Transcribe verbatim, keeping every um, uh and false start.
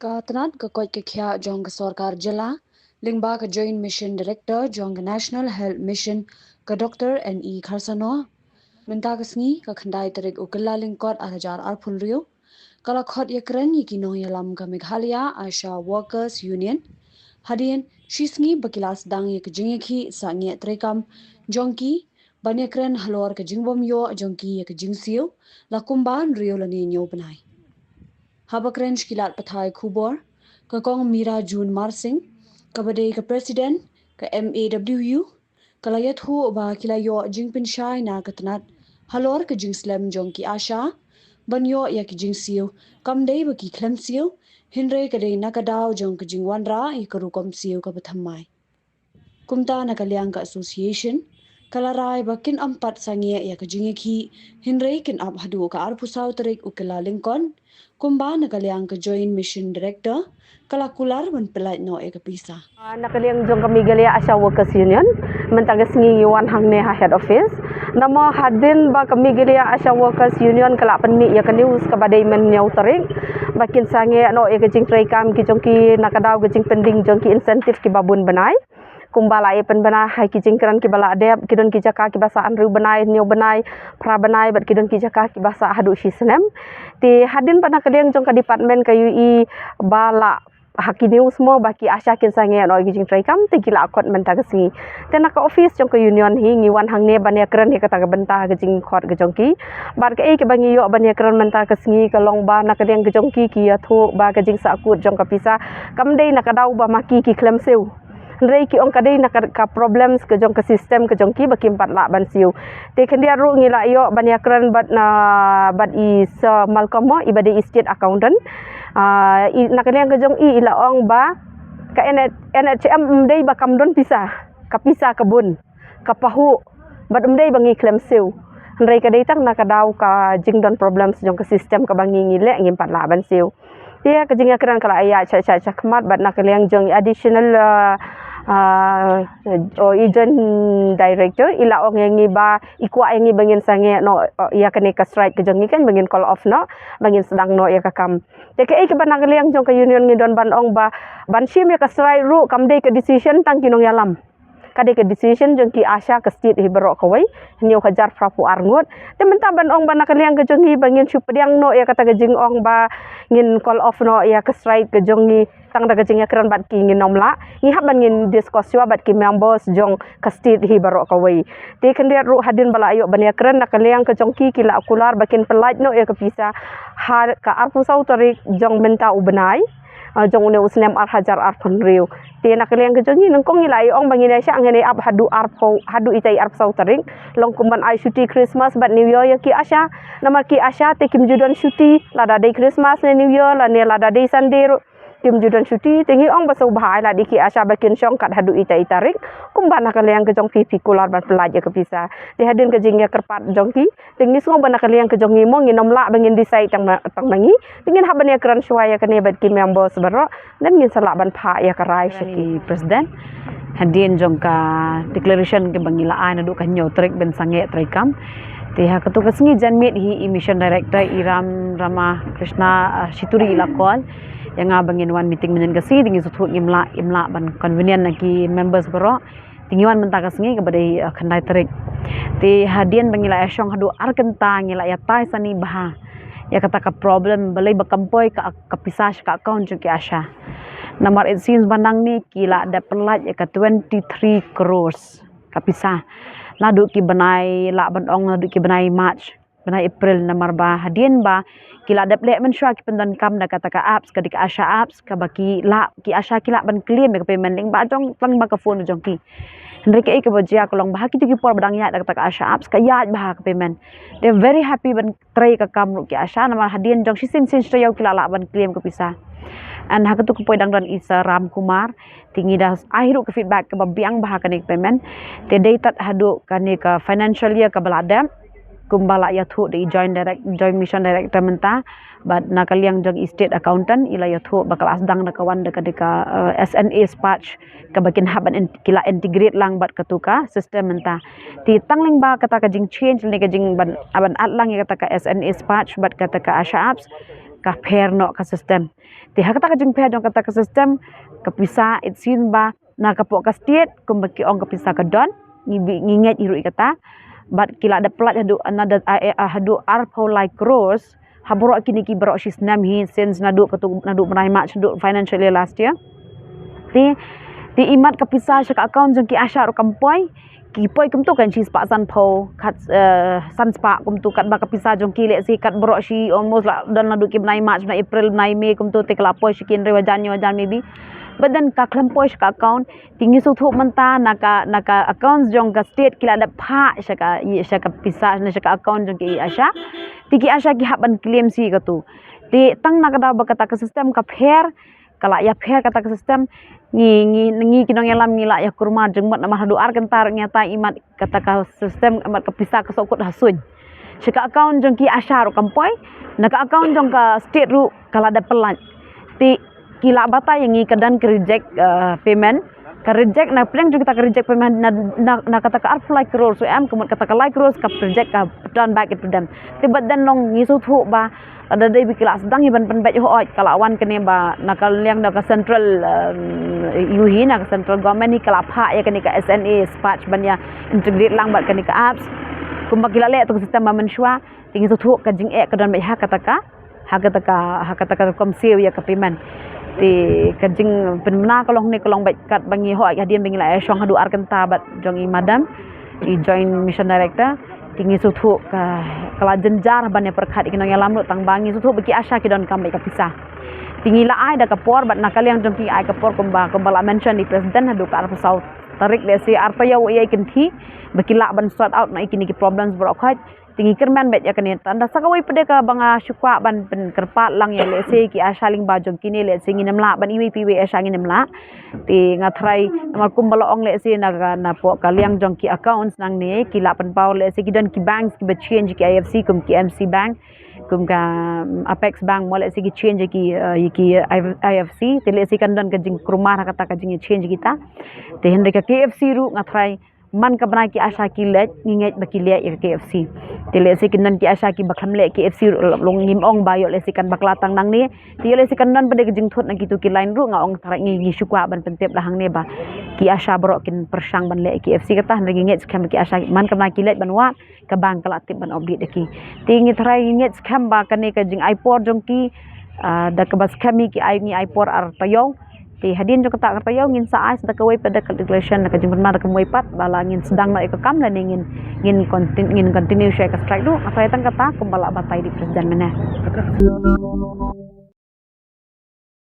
Ka tnat ka koit ka khiah jong ka sorkar jylla lyngba ka Joint Mission Director jong ka National Health Mission, ka Doctor N E Kharsano, mynta ka sngi ka khyndai tarik u Kyllalyngkot ar hajar arphew hynriew, ka la khot ïakren ïa ki nongïalam ka Meghalaya ASHA Workers Union hadien shi sngi ba ki la sdang ïa ka jingïakhih sangeh treikam jong ki ban ïakren halor ka jingbym ïoh jong ki ïa ka jingsiew la kumba hynriew lane hynñiew bnai. Haba kren sha ki lad pathai khubor, ka Kong Mira June Marsing, kaba dei ka President ka M A W U, ka la ïathuh ba ki la ïoh jingpynshai na ka tnat halor ka jingslem jong ki ASHA ban ïoh ïa ki jingsiew, kam dei ba ki khlem siew, hynrei ka dei na ka daw jong ka jingwanrah ïa ka rukom siew kaba thymmai. Kumta na ka liang ka association ka la rai ba kin ym pat sangeh ïa ka jingïakhih, hynrei kin ap haduh ka arphew saw tarik u Kyllalyngkot, kumba na ka liang ka Joint Mission Director ka la kular ban pyllait noh ïa ka pisa. Ah, na ka liang jong ka Meghalaya ASHA Workers Union, mynta ka sngi ngi wan hangne ha head office. Namar hadien ba ka Meghalaya ASHA Workers Union ka la pynmih ïa ka news kaba dei mynhynñiew tarik ba kin sangeh noh ïa ka jingtreikam ki jong ki na ka daw ka jingpynding jong ki incentive kiba bun bnai. Kumba la ïa pynbna ha ki jingkren kiba la dep, ki don ki jaka kiba sah hynriew bnai, hynñiew bnai, phra bnai, bad ki don ki jaka kiba sah haduh shi snem. Te hadien ba na ka liang jong ka department ka ïohi ba la ha ki news mo ba ki ASHA kin sangeh noh ïa ki jingtreikam, te ki la khot mynta ka sngi. Te na ka office jong ka union hi ngi wan hangne ban ïakren ïa kata ka bynta ka jingkhot ka jong ki. Bad kaei kaba ngi ïoh ban ïakren mynta ka sngi ka long ba na ka liang ka jong ki ki ïathuh ba ka jingsahkut jong ka pisa kam dei na ka daw ba ma ki ki khlem siew. Hynrei ki ong ka dei na ka, ka problems ka jong ka system ka jong ki ba kim pat lah ban siew. Te khyndiat ruh ngi la ïoh ban ïakren bad na, bad i Sir Malcolm mo, iba dei i state accountant. Ah, i, na ka liang ka jong i, i la ong ba ka N H, N H M ym dei ba kam don pisa, ka pisa ka bun, ka pahuh, bad ym dei ba ngi khlem siew. Hynrei ka dei tang na ka daw ka jingdon problems jong ka system kaba ngi ngi leh ngim pat lah ban siew. Te ka jingïakren ka la ïaid sha, sha, shakhmat bad na ka liang jong i additional, ah, ah, o i joint director, i la ong ïa ngi ba i kwah ïa ngi ba ngin sangeh noh, oh, ïa kane ka strike ka jong ngi kan, ba ngin call off noh, ba ngin sdang noh ïa ka kam. Te kaei kaba na ka liang jong ka union ngi don ban ong ba ban shim ïa ka strike ruh kam dei ka decision tang ki nongïalam. Ka dei ka decision jong ki ASHA ka state hi baroh kawei, hynñiew hajar phraphew ar ngut. Te mynta ban ong ba na ka liang ka jong ngi ba ngin shu pdiang noh ïa kata ka jingong ba ngin call off noh ïa ka strike ka jong ngi tang da ka jingïakren bad ki ngin ym lah. Ngi hap ban ngin discuss shuwa bad ki members jong ka state hi baroh kawei. Te khyndiat ruh hadien ba la ïoh ban ïakren na ka liang ka jong ki ki la kular ba kin pyllait noh ïa ka pisa ha ka arphew saw tarik jong mynta u bnai, ah, jong une u snem ar hajar arphew hynriew. Te na ka liang ka jong ngi nyngkong ngi la ïa ong ba ngin ïa shah ngin ïa ap haduh arphew, haduh ita i arphew saw tarik. Long kum ban ai shuti Christmas bad New Year ïa ki ASHA. Namar ki ASHA te kim ju don shuti lada dei Christmas ne New Year lane lada dei Sunday ruh kim ju don shuti. Te ngi ong ba sngewbha ai lad ïa ki ASHA ba kin shong kat haduh ita i tarik. Kumba na ka liang ka jong phi phi kular ban pyllait ïa ka pisa. Te hadien ka jingïakyrpad jong ki, te ngi sngew ba na ka liang ka jong ngi mo ngin ym lah ba ngin decide tang ma, tang ma ngi. Te ngin hap ban ïakren shuwa ïa kane bad ki members baroh. Then ngin sa lah ban phah ïa ka rai sha ki. President, hadien jong ka declaration kaba ngi la ai naduh ka hynñiew tarik ban sangeh treikam. Te ha katu ka sngi janmiet hi i Mission Director i Ram Ramakrishna, ah, Shituri i la call ïa nga ba ngin wan meeting mynnin ka sngi, te ngi sngewthuh ngim lah, ngim lah ban convenient na ki members baroh. Te ngi wan mynta ka sngi kaba dei, eh, khyndai tarik. Te hadien ba ngi la ïa shong haduh ar kynta ngi la ïa tai sani bha ïa kata ka problem balei ba kam poi ka, ka pisa sha ka account jong ki ASHA. Namar it seems ba nangne ki la dep pyllait ïa ka twenty three crores ka pisa. Naduh ki bnai, lah ban ong naduh ki bnai March, bnai April, namar ba hadien ba ki la dep leh mynshuwa ki pyndonkam da kata ka apps, ka dei ka ASHA apps, kaba ki lah, ki ASHA ki lah ban claim ïa ka payment lyngba jong, lyngba ka phone jong ki. Hynrei kaei kaba jia ka long ba ha kito ki por ba dang ïaid da kata ka ASHA apps ka ïaid bha ka payment. They're very happy ban trei ka kam ruh ki ASHA, namar hadien jong shisien shisien shi taïew ki la lah ban claim ka pisa. And ha katu ka poi dang don i Sir Ram Kumar, te ngi da ai ruh ka feedback kaba biang bha ha kane ka payment. Te dei tad haduh kane ka financial year kaba la dep, kumba la ïathuh da i joint direct, joint mission director mynta, bad na ka liang jong i state accountant i la ïathuh ba ka la sdang da ka wan da ka, da ka, eh, S N A Spatch, kaba kin hap ban in-, ki la integrate lang bad katu ka system mynta. Te tang lyngba kata ka jingchange ne ka jing ban, ban add lang ïa kata ka S N A Spatch bad kata ka ASHA apps, ka pher noh ka system. Te ha kata ka jingpher jong kata ka system, ka pisa it seems ba na ka pok ka state kumba ki ong ka pisa ka don, ngi bi, ngi ngeit hi ruh ïa kata. Bad ki la dep pynlait haduh another, ah, eh, ah, haduh arphew lai crores ha baroh kine ki baroh shi snem hi, since naduh katu, naduh bnai March, naduh financial year last year. Te, te imat ka pisa sha ka account jong ki ASHA ruh kam poi, ki poi kumtu kan shi spah sanphew, kat, eh, san spah kumtu, katba ka pisa jong ki lehse kat baroh shi almost la don naduh ki bnai March, bnai April, bnai May kumtu, te ka la poi sha ki hynriew hajar, hynñiew hajar maybe. But then ka khlem poi sha ka account, te ngi sngewthuh mynta na ka, na ka accounts jong ka state ki la dep phah sha ka, i, sha ka pisa, na sha ka account jong ki ASHA. Te ki ASHA ki hap ban claim shi katu. Te tang na ka daw ba kata ka system ka pher, ka la ïa pher kata ka system, ngi, ngi, ngi ki nongïalam ngi la ïa kulmar jingmut namar haduh ar kynta ruh ngi ïa tai imat kata ka system, imat ka pisa ka shu kut ha suiñ. Sha ka account jong ki ASHA ruh kam poi, na ka account jong ka state ruh ka la dep pynlait. Te ki la batai ïa ngi, ka don ka reject, eh, payment. Ka reject, na pdeng jong kata ka reject payment na, na, na kata ka arphew lai crore shu em, ka mut kata ka lai crore ka reject, ka return back to them. Te bad then long ngi sngewthuh ba lada dei ba ki la sdang hi ban pynbeit hooid, ka la wan kane ba na ka liang da ka central, um, ïa hi, na ka central government hi ka la phah ïa kane ka SNA Spark ban ïa integrate lang bad kane ka apps. Kumba ki la leh tu ka system ba mynshuwa, te ngi sngewthuh ka jingeh ka don beit ha kata ka, ha kata ka, ha kata ka rukom siew ïa ka payment. Te ka jingpynbna ka long ne ka long beit katba ngi hooid hadien ba ngi la ïa shong haduh ar kynta bad jong i madam, i Joint Mission Director. Te ngi sngewthuh ka, ka la jynjar ban ïa pyrkhat ïa ki nongïalam ruh tang ba ngi sngewthuh ba ki ASHA ki donkam beit ka pisa. Te ngi la ai da ka por bad na ka liang jong ki ai ka por kumba, kumba la mention i President haduh ka arphew saw tarik lehse ar taïew ïa i kynthih ba ki lah ban sort out na ïa kine ki problems baroh khoit. Te ngi kyrmen beit ïa kane, tang da sa kawei pat de kaba nga shu kwah ban pynkyrpad lang ïa lehse ki ASHA lyngba jong kine lehse ngin ym lah ban iwei pa iwei ASHA ngin ym lah. Te nga tharai namar kumba la ong lehse na ka, na poh ka liang jong ki accounts nangne ki lah pynpaw lehse ki don ki banks kiba change ki IFC kum ki MC Bank, kum ka, um, Apex Bank mo lehse ki change ki, uh, ïa ki IFC, te lehse kan don ka jingkulmar ha kata ka jingchange kita. Te hynrei ka KFC ruh nga tharai man ka bnai ki ASHA ki leit, ngi ngeit ba ki leh ïa ka KFC. Te lehse kin don ki ASHA kiba khlem leh KFC ruh, long ngim ong ba ïoh lehse kan bakla tang nangne. Te ïoh lehse kan don pat de ka jingthut na kitu ki line ruh, nga ong tharai ngi, ngi shu kwah ban pyntip la hangne ba ki ASHA baroh kin pyrshang ban leh KFC kata, hynrei ngi ngeit skhem ba ki ASHA man ka bnai ki leit ban wad, ka bank ka la tip ban update ïa ki. Te ngi tharai ngi ngeit skhem ba kane ka jingai por jong ki, ah, da kaba skhem hi ki ai, ngi ai por ar taïew. Te hadien jong kata ar taïew ngin sa ai sa da kawei pat de ka declaration, da ka jingpynbna da kawei pat ba la ngin sdang noh ïa ka kam lane ngin, ngin continue, ngin continue shuwa ïa ka strike ruh. Nga tharai tang kata kumba la batai da i President mynne.